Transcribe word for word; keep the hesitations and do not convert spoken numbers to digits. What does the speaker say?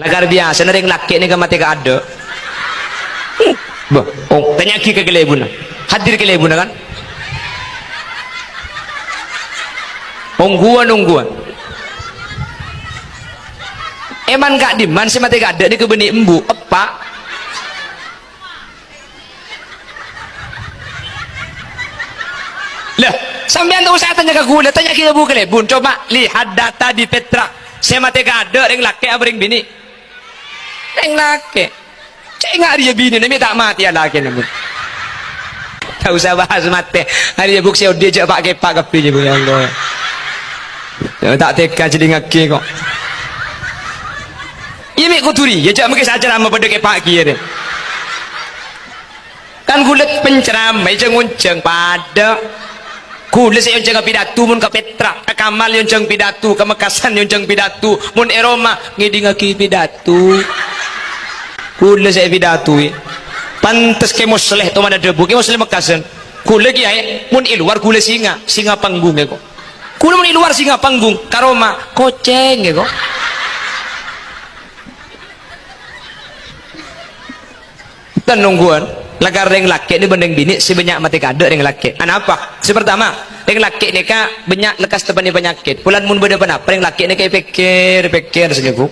Lakar biyasana rèng lakè' nèka matè kaadâ'. Bâh, oh, tanya'aghi ka kalèbunna. Hadir kalèbunna, kan? Ongghuwân, ongghuwân. Èman ka'dimman sè matè kaadâ' nèka bânnè embu', eppa'? Lah, sampèyan ta' osa tanya ka ghulâ, tanya'aghi ka bu kalèbun. Coba lihat data di Petra. Sè matè kaadâ' rèng lakè' apa rèng binè'? Rèng lakè'. Cè' nga' rèya binèna mè' ta' matèya lakèna, Bu. Ta' osa bahas matè. Arèya bu' sè odi' jhâ' pa'-kèpa' kabbhi, Bu, ya Allah. Ya, ta' tega jhâlingngaghi, kok. Iyâ, mè' kodhu rèya, jhâ' mangkè sacara ma' padâ kèpa' kèya, rè. Kan ghulâ penceramah, jhâng-onjhâng padâ. Ghulâ sè èonjhânga pidato mon ka Petra, ka Kamal èonjhâng pidato, ka Mekkasan èonjhâng pidato, mon è roma ngèdingngaghi pidato. Ghulâ sè èpidatoi. Pantes Kè Mosleh toman adhâbu, Kè Mosleh Mekkasan. Ghulâ kèyaè, mon è lowar ghulâ singa, singa panggung è ko. Ghulâ mon è lowar singa panggung, ka roma kocèng è ko. Ten ongghuwân, lakar rèng lakè' nè bân rèng binè' sè bânnya' matè kaadâ' rèng lakè'. Anapa? Sè partama, rèng lakè' nèka bânnya' lekkas teppa'na panyakèt. Polana mon bâdâ ponapa, rèng lakè' nèka èpèkkèr, èpèkkèr sè nèko.